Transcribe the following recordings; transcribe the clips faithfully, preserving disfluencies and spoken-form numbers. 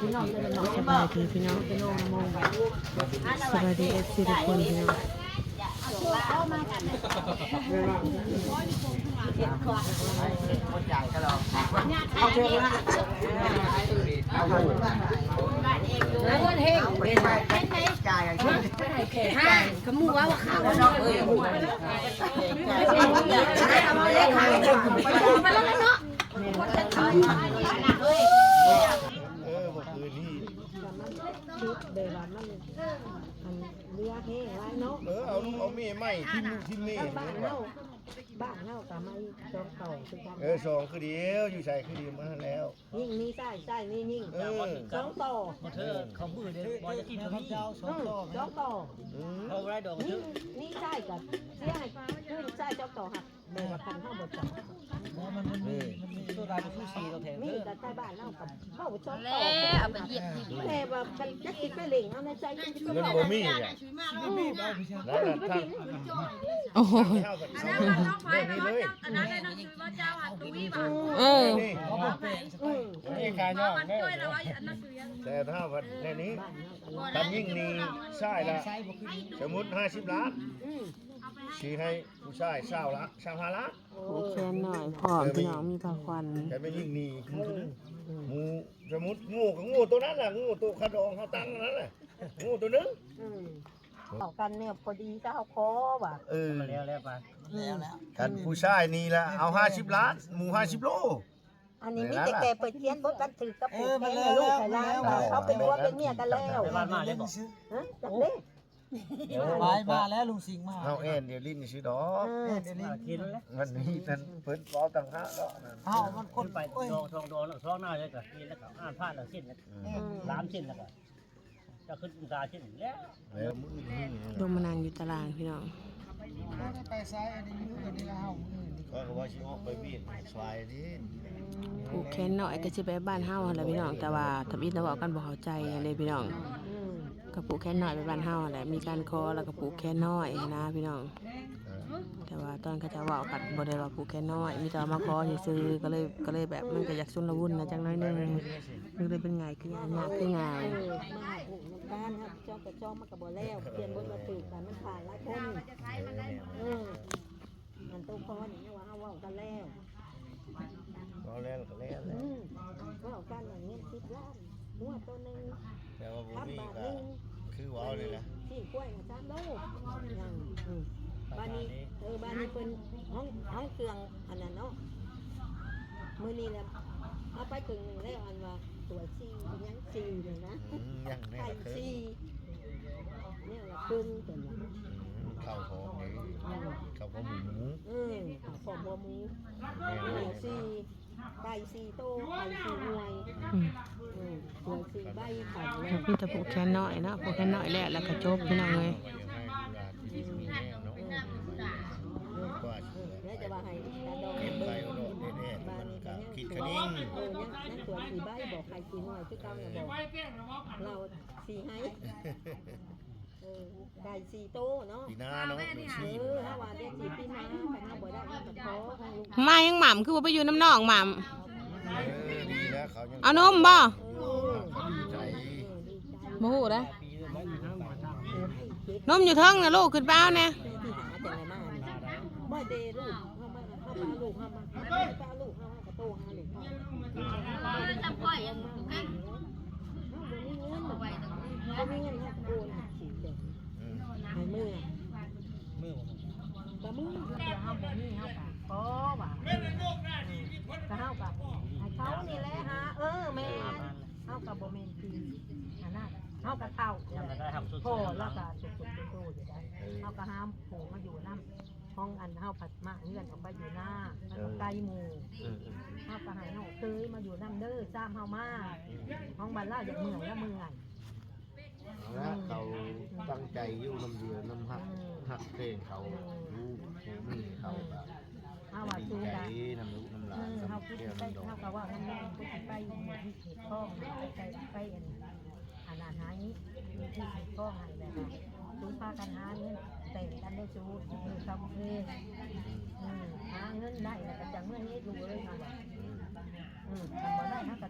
สบายดีพี่น้อง สบายดีเอฟซีทุกคนพี่น้อง ขมูว่าว่าข้าว เออเมื่อคืนนี้ คิดแบบว่ามันอันเรือแห้งหลายเนาะ เออเอาลูกเอาเมียใหม่ที่ลูกที่เมีย บ้านเฮาบ้านเฮาก็มาอีกสองต่อคือกัน เออสองคือเดียวอยู่ใส่คือเดียวมาแล้ว ยิ่งมีไส้ไส้นี่ยิ่ง เออ สองต่อ เธอเขามือเดียวบอลจะกินเขามี อืมสองต่อ อืม เขาได้ดอก นี่นี่ไส้กับเสียให้คือไส้สองต่อหักแบบว่าคันเฮาบ่จับ มันมันมีมันมีตัวรายเป็นผู้สี่ตัวแทน มี เธอ แต่ไส้บ้านเฮากับเฮาสอง แล้ ต่อ วเอาไปเหยียบที่ แต่ว่ามันจะกินไปเล่งเอาในใจกินไป เงิน เล่า บ่มีอ่ะ อืม แล้วล่ะท่าน โอ้โห เรื่องนี้เลย อันนั้นเลยต้องซื้อว่าเจ้าหันตุ้ยบ่า เออ นี่ อืม นี่การย่อง มัน เนี่ย ด้วยแล้วอันนั้นซื้อ แต่ถ้าวันแค่นี้ทำยิ่งนี้ใช่ละสมมติห้าสิบล้าน อืม ชี้ให้ผู้ชายเศร้าละเศร้าห้าล้าน โอ้ ผูกแขนหน่อยพร้อมพี่น้องมีผ้าควัน แต่ไม่ยิ่งนี้ เอออืม หมูสมมติงูกับงูตัวนั้นแหละงูตัวขะดองเขาตั้งนั่นแหละงูตัวนึง อืมเอากันเนี่ยพอดีก็เอาคอว่ะ เออ มาแล้วแล้วไป อืม กันผู้ชายนี่ละเอาห้าสิบล้านหมูห้าสิบโล อันนี้มีแต่แกเปิดเขียนบทกันถือกับผูกแขนให้ลูกให้หลานว่าเขาเป็นผัวเป็นเมียกันแล้ว ไปบ้านมาได้บอก ฮะจักเด้ ไปมาแล้วลุงสิงห์มา เอาแอนเดียวลิ้นซื้อดอก เออ เดี๋ยวนี้ มันนี่นั่นเพิ่นฟ้องต่างหากเนาะนั่น เอามันคน ไปดองทองดองแล้วซ้อนหน้าเลยก็นี่แล้วก็อ่านพลาดแล้วสิ้นแล้ว อืม อืม สามสิ้นแล้วก็จะขึ้นตาสิ้นแล้ว แล้วมื้อนี้ ลงมานั่งอยู่ตารางพี่น้อง ไปซ้ายอันนี้มืออันนี้ละเฮามือนี่ ก็ว่าสิออกไปเวียนสวายนี่ ผูกแขนหน่อยก็สิไปบ้านเฮาหั่นแหละพี่น้อง แต่ว่าทำอิฐนะเว้ากันบ่เข้าใจหั่นเด้พี่น้อง อืม ก็ผูกแขนหน่อยไปบ้านเฮาหั่นแหละมีการขอแล้วก็ผูกแขนหน่อยนะพี่น้อง แต่ว่าตอนเขาเจ้าเว้ากันบ่ได้ว่าผูกแขนหน่อย มีแต่ว่ามาขอซื่อๆก็เลยก็เลยแบบมันก็อยากชุลมุนนะจักหน่อยหนึงมันเลยเป็นไงคือหยังยากคือหยัง เออมาหาผูกน้ำตาลครับจองกับจองมันก็บ่แล้วเปลี่ยนบทมาถือกันมันผ่านหลายคนเออมันต้องพอนี่ว่าเฮาเว้ากันแล้ว เอาแล้วก็แล้วแหละ อืมเว้ากันอย่างเงินสิบล้านหัวตัวหนึ่ง แต่ว่าบ่ พัน มี บาท ก็ หนึ่ง คือเว้าเลยนะ สี่กล้วยนะสามโลอย่างอืมบ้านนี้เออบ้านนี้เป็นห้องห้องเครื่องอันนั้นเนาะมื้อนี้แหละเอาไปครึ่งหนึ่งแล้วอันว่าตัวสี่ยังสี่เลยนะ อืมยังแน่ ไข่ ละคือ สี่เนี่ยละครึ่งเป็นละ อืมเข้าของนี่เข้าของหมู เออข้าวของหัวหมู แม่น ไข่ แม่น สี่ใบสี่โตไข่สี่หน่วย อืม เออหัวสี่ใบไข่เลย มีแต่ผูกแขนหน่อยเนาะผูกแขนหน่อยแล้วแล้วก็จบพี่น้องเอ้ย เออ เดี๋ยวจะว่าให้ตาดอง เก็บไปเอาดอกแดดๆมันก็คิดคะนิ่ง เออยังยังตัวสี่ใบบอกไข่สี่หน่วยคือเก่าเนี่ยบอกเราสี่ให้เออไก่สี่โตเนาะ ปีหน้าเนาะเดือน เอ สี่ อถ้าว่าเดือนสี่ปีหน้าถ้าบ่ได้ก็ขอของลูก มายังหม่ำคือว่าไปอยู่น้ำน้องหม่ำ เออดีแล้วเขายัง เอานมบ่ ใจ บ่ฮู้เด้นมอยู่เทิงนะลูกขึ้นไปเอาแน่ ที่หาแต่ละมาเนี่ยบ่ได้ลูกเฮามาเฮาปาลูกเฮามาเฮาปาลูกเฮาก็โตหาลูกเฮา จะปล่อยอย่างนั้น เฮาบ่มีเงินบ่มีเงินเฮาโอนสิเด้ อืม ให้เมื่อ มือผม บ่มีเฮาบ่มีเฮาก็ขอว่าก็เฮาก็ให้เขานี่แหละหาเออแม่นเฮาก็บ่แม่นคืออันนั้นเฮาก็เฒ่า ยังไม่ได้ทำสุด พอแล้วก็สุดๆโตๆอยู่ได้เฮาก็หามผู้มาอยู่นำ ของอันเฮาผัดมาเฮือนออกไปอยู่หน้ามันก็ไกลหมู่ เออเออ เฮาก็ให้น้องเคยมาอยู่นำเด้อซ้ำเฮามาของบ้านลาวอยากเมืองแล้วเมือง เอาละเขาตั้งใจอยู่นำเดียวนำหักหักเพลงเขารู้ผู้มีเขาก็ เฮาว่า ดี สู้ ใจ กัน นำลูกนำหลา อื น มเฮา สำ คือ แก้ว สิไป นำดอก เฮาก็ว่ามันแม่นคือสิไปอยู่ที่เขตคลองไปไปอันอันนั้นหานี้อยู่ที่เขตคลองให้แบบว่า คือพากันหาเงินแต่งกันได้สู้คือทำเองอืมหาเงินได้แล้วก็จังเมื่อนี้ดูเลยค่ะว่าอืมทำบ่ได้เฮาก็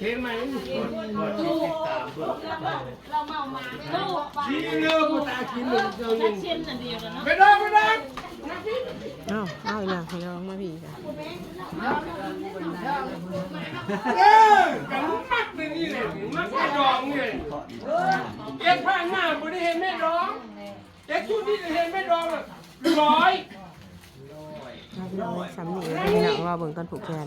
เห็นไหม เราเมามาไม่รู้ว่า ชี้เลือกตากินหนึ่งเจ้าหนึ่ง เช่นอันเดียวกันเนาะ ไม่ได้ไม่ได้ อ้าวเอาอีกแล้วพี่น้องมาพี่ค่ะ เออกันมักเป็นนี่เลยมักกระดองเลยเอ็ดผ่านหน้าบริเห็นแม่ดองเอ็ดชุดนี้เห็นแม่ดองอะร้อย เอาพี่น้องสำนีแล้วพี่น้องว่าเบิ่งตอนผูกแขน